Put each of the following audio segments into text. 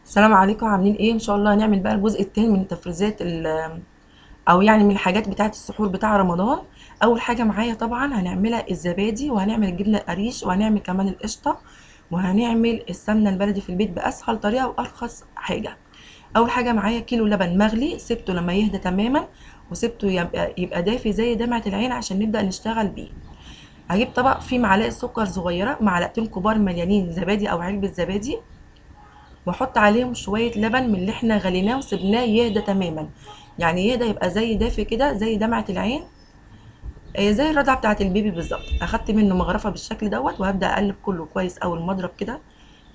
السلام عليكم، عاملين ايه؟ ان شاء الله هنعمل بقى الجزء الثاني من تفريزات او يعني من الحاجات بتاعه السحور بتاع رمضان. اول حاجة معايا طبعا هنعملها الزبادي، وهنعمل الجبنة القريش، وهنعمل كمان القشطه، وهنعمل السمنة البلدي في البيت باسهل طريقه وارخص حاجة. اول حاجة معايا كيلو لبن مغلي، سبته لما يهدى تماما وسبته يبقى دافي زي دمعه العين عشان نبدا نشتغل بيه. هجيب طبق فيه معلقه سكر صغيرة، معلقتين كبار مليانين زبادي او علبة زبادي، واحط عليهم شوية لبن من اللي احنا غليناه وسبناه يهدى تماما، يعني يهدى يبقى زي دافي كده زي دمعه العين، زي الرضعه بتاعه البيبي بالظبط. اخدت منه مغرفه بالشكل دوت، وهبدا اقلب كله كويس اول مضرب كده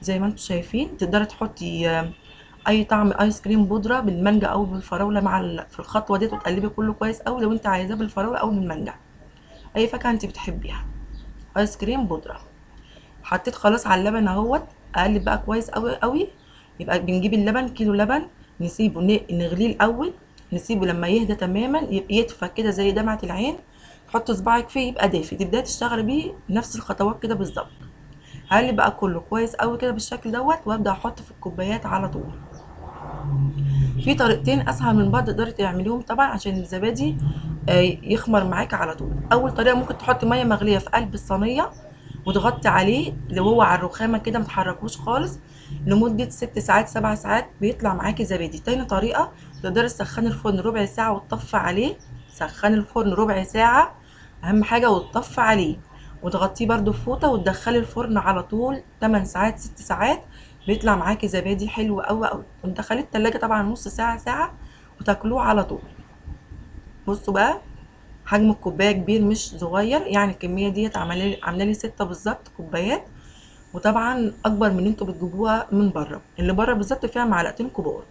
زي ما انتم شايفين. تقدري تحطي اي طعم ايس كريم بودره بالمانجا او بالفراوله مع في الخطوة ديت، وتقلبي كله كويس قوي لو انت عايزاه بالفراوله او بالمانجا، اي فاكهة انت بتحبيها. ايس كريم بودره حطيت خلاص على اللبن اهوت، اقلب بقى كويس قوي قوي. يبقى بنجيب اللبن كيلو لبن، نسيبه نغليه الاول، نسيبه لما يهدى تماما يبقى يدفى كده زي دمعه العين، تحط صباعك فيه يبقى دافي، تبداي تشتغلي بيه نفس الخطوات كده بالظبط. هقلب بقى كله كويس قوي كده بالشكل دوت، وابدا احط في الكوبايات على طول. في طريقتين اسهل من بعض تقدري تعمليهم طبعا عشان الزبادي يخمر معاك على طول. اول طريقه ممكن تحطي مية مغليه في قلب الصينية وتغطي عليه لو هو على الرخامه كده، ما تحركوش خالص لمدة 6 ساعات 7 ساعات، بيطلع معاكي زبادي. تاني طريقه تقدري تسخني الفرن ربع ساعة وتطفي عليه، سخني الفرن ربع ساعة اهم حاجة وتطفي عليه، وتغطيه برده بفوطه وتدخلي الفرن على طول 8 ساعات 6 ساعات، بيطلع معاكي زبادي حلو قوي قوي. وتدخليه التلاجة طبعا نص ساعة ساعة وتاكلوه على طول. بصوا بقى حجم الكوباية كبير مش صغير، يعني الكمية ديت عامله لي 6 بالظبط كوبايات، وطبعا اكبر من اللي انتوا بتجيبوها من بره، اللي بره بالظبط فيها معلقتين كبار.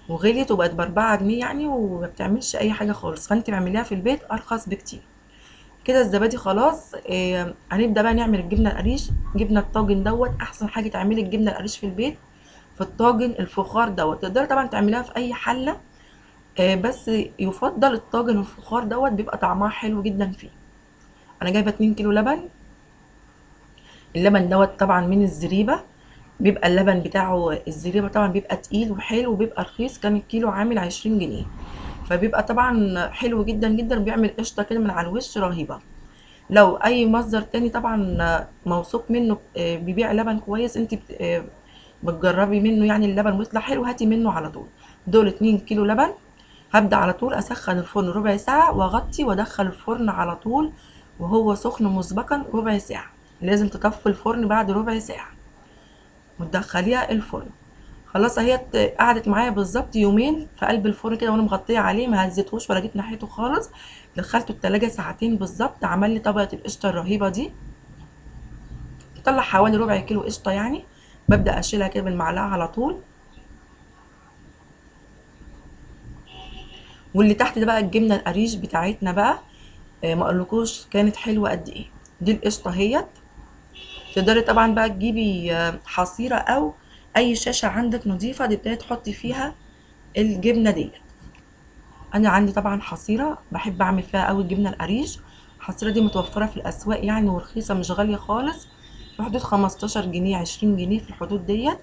وغليت وبقت ب4 جنيه يعني، وما بتعملش اي حاجة خالص، فانت اعمليها في البيت ارخص بكتير. كده الزبادي خلاص. هنبدا بقى نعمل الجبنة القريش. جبنه الطاجن دوت احسن حاجة تعملي الجبنة القريش في البيت، في الطاجن الفخار دوت. تقدري طبعا تعمليها في اي حله، بس يفضل الطاجن الفخار دوت، بيبقى طعمها حلو جدا فيه. انا جايبه 2 كيلو لبن. اللبن دوت طبعا من الزريبه، بيبقى اللبن بتاعه الزريبه طبعا بيبقى تقيل وحلو وبيبقى رخيص، كان الكيلو عامل 20 جنيه، فبيبقى طبعا حلو جدا جدا، وبيعمل قشطه كده من على الوش رهيبة. لو اي مصدر تاني طبعا موثوق منه، بيبيع لبن كويس، انت بتجربي منه يعني اللبن ويطلع حلو، هاتي منه على طول. دول 2 كيلو لبن. هبدأ على طول اسخن الفرن ربع ساعة واغطي وادخل الفرن على طول وهو سخن مسبقا ربع ساعة. لازم تطفي الفرن بعد ربع ساعة وتدخليها الفرن. خلاص اهي قعدت معايا بالظبط يومين في قلب الفرن كده وانا مغطيه عليه، ما هزيتهوش ولا جيت ناحيته خالص. دخلته التلاجة ساعتين بالظبط، عمل لي طبقه القشطه الرهيبة دي، طلع حوالي ربع كيلو قشطه يعني. ببدا اشيلها كده بالمعلقه على طول. واللي تحت ده بقى الجبنة القريش بتاعتنا بقى، ما اقولكوش كانت حلوة قد ايه. دي القشطه اهيت. تقدري طبعا بقى تجيبي حصيره او اي شاشة عندك نظيفة تبداي تحطي فيها الجبنة ديت. انا عندي طبعا حصيره بحب اعمل فيها قوي الجبنة القريش. الحصيرة دي متوفرة في الاسواق يعني، ورخيصه مش غالية خالص، في حدود 15 جنيه 20 جنيه في الحدود ديت،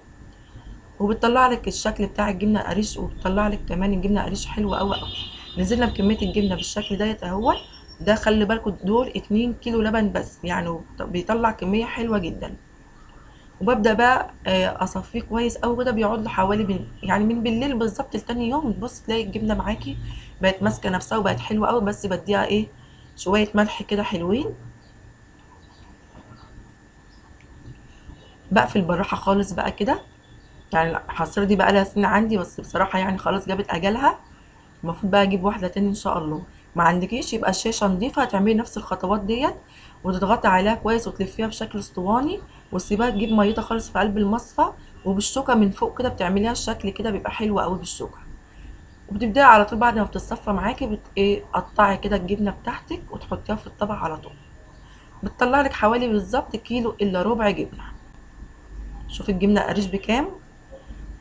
وبتطلع لك الشكل بتاع الجبنة القريش، وبتطلع لك كمان الجبنة القريش حلوة قوي قوي. نزلنا بكمية الجبنة بالشكل ديت اهوت. ده خلي بالكم دول 2 كيلو لبن بس يعني، بيطلع كمية حلوة جدا. وببدا بقى، اصفيه كويس قوي كده، بيقعد له حوالي من بالليل بالظبط لتاني يوم. تبص تلاقي الجبنة معاكي بقت ماسكه نفسها وبقت حلوة قوي. بس بديها شوية ملح كده حلوين. بقفل بالراحة خالص بقى كده، يعني الحصيرة دي بقى لها سنة عندي، بس بصراحة خلاص جابت اجلها، المفروض بقى اجيب واحدة تاني ان شاء الله. ما عندكيش يبقى الشاشة نظيفة، هتعملي نفس الخطوات ديت وتضغطي عليها كويس وتلفيها بشكل اسطواني، وتسيبيها تجيب ميتها خالص في قلب المصفى، وبالشوكه من فوق كده بتعمليها الشكل كده، بيبقى حلو قوي بالشوكة. وبتبداي على طول بعد ما بتتصفى معاكي قطعي كده الجبنة بتاعتك وتحطيها في الطبق على طول. بتطلع لك حوالي بالظبط كيلو الا ربع جبنه. شوفي الجبنة قريش بكام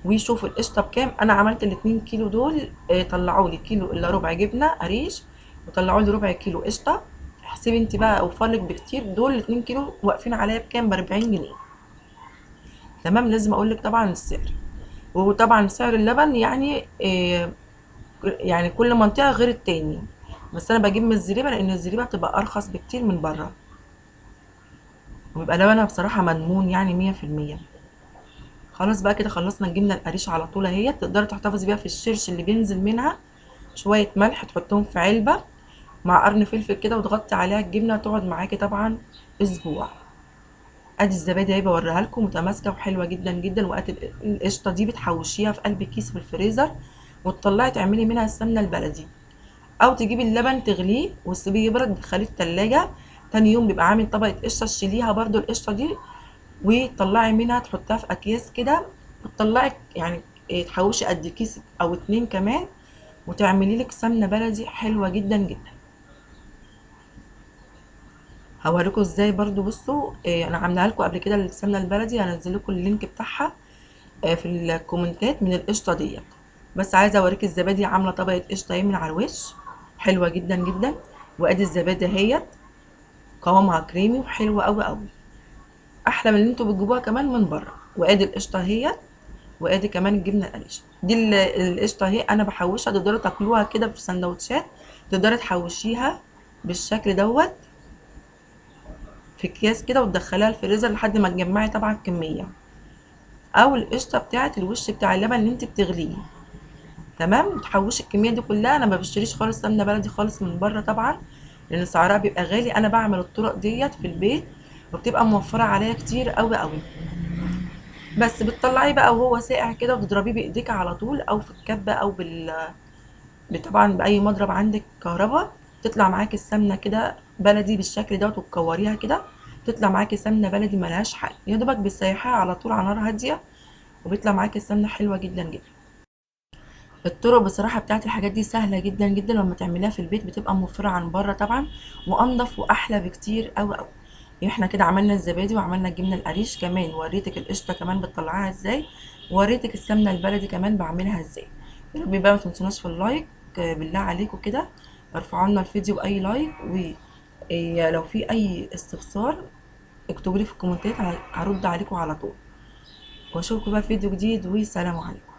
وشوفوا القشطه بكام. انا عملت الاتنين كيلو دول، طلعوا لي كيلو الا ربع جبنه قريش، وطلعوا لي ربع كيلو قشطه. احسبي انت بقى، اوفر لك بكتير. دول الاتنين كيلو واقفين عليا بكام؟ ب40 جنيه. تمام، لازم اقول لك طبعا السعر. وطبعا سعر اللبن يعني يعني كل منطقة غير التاني، بس انا بجيب من الزريبه لان الزريبه بتبقى ارخص بكتير من بره، وبيبقى لبنها بصراحة مضمون يعني 100%. خلاص بقى كده خلصنا الجبنة القريش على طول اهي. تقدري تحتفظي بيها في الشرش اللي بينزل منها، شوية ملح تحطهم في علبة مع قرن فلفل كده وتغطي عليها الجبنة، تقعد معاكي طبعا اسبوع. ادي الزبادي اهي بوريها لكم، متماسكة وحلوه جدا جدا. وقت القشطه دي بتحوشيها في قلب كيس في الفريزر وتطلعي تعملي منها السمنة البلدي، او تجيبي اللبن تغليه وتسيبيه يبرد تدخليه التلاجة، تاني يوم بيبقى عامل طبقه قشطه، تشيليها برده القشطه دي وتطلعي منها تحطها في اكياس كده، وتطلعي يعني تحوشي قد كيس او 2 كمان، وتعملي لك سمنه بلدي حلوة جدا جدا. هوريكم ازاي برضو. بصوا، انا عاملاها لكم قبل كده السمنة البلدي، هنزل لكم ال link بتاعها، في الكومنتات من القشطه ديت. بس عايزه اوريك الزبادي عامله طبقه قشطه اهي من على الوش، حلوة جدا جدا. وادي الزبادي اهيت قوامها كريمي وحلوه قوي قوي، احلى من اللي انتوا بتجيبوها كمان من بره. وادي القشطه اهيت، وادي كمان الجبنة القريش دي. القشطه اهي انا بحوشها، تقدروا تاكلوها كده في سندوتشات، تقدري تحوشيها بالشكل دوت في اكياس كده وتدخليها الفريزر لحد ما تجمعي طبعا الكمية، او القشطه بتاعه الوش بتاع اللبن اللي انت بتغليه. تمام، وتحوشي الكمية دي كلها. انا ما بشتريش خالص سمنه بلدي خالص من بره طبعا لان سعرها بيبقى غالي، انا بعمل الطرق ديت في البيت وبتبقى موفره عليا كتير قوي قوي. بس بتطلعيه بقى وهو ساقع كده وتضربيه بايديك على طول، او في الكبه، او طبعا باي مضرب عندك كهرباء، تطلع معاكي السمنة كده بلدي بالشكل دوت، وتكوريها كده تطلع معاكي سمنه بلدي ملهاش حل. يا دوبك بتسيحيها على طول على نار هادية وبيطلع معاكي السمنة حلوة جدا جدا. الطرق بصراحة بتاعت الحاجات دي سهلة جدا جدا، لما تعمليها في البيت بتبقى موفره عن بره طبعا، وانضف واحلى بكتير قوي قوي. احنا كده عملنا الزبادي وعملنا الجبنة القريش كمان، وريتك القشطه كمان بتطلعيها ازاي، وريتك السمنة البلدي كمان بعملها ازاي. يا رب بقى ما تنسوناش في ال like، بالله عليكم كده ارفعوا لنا الفيديو باي like، ولو في اي استفسار اكتبوا لي في الكومنتات، هرد عليكم على طول. واشوفكم بقى في فيديو جديد، وسلام عليكم.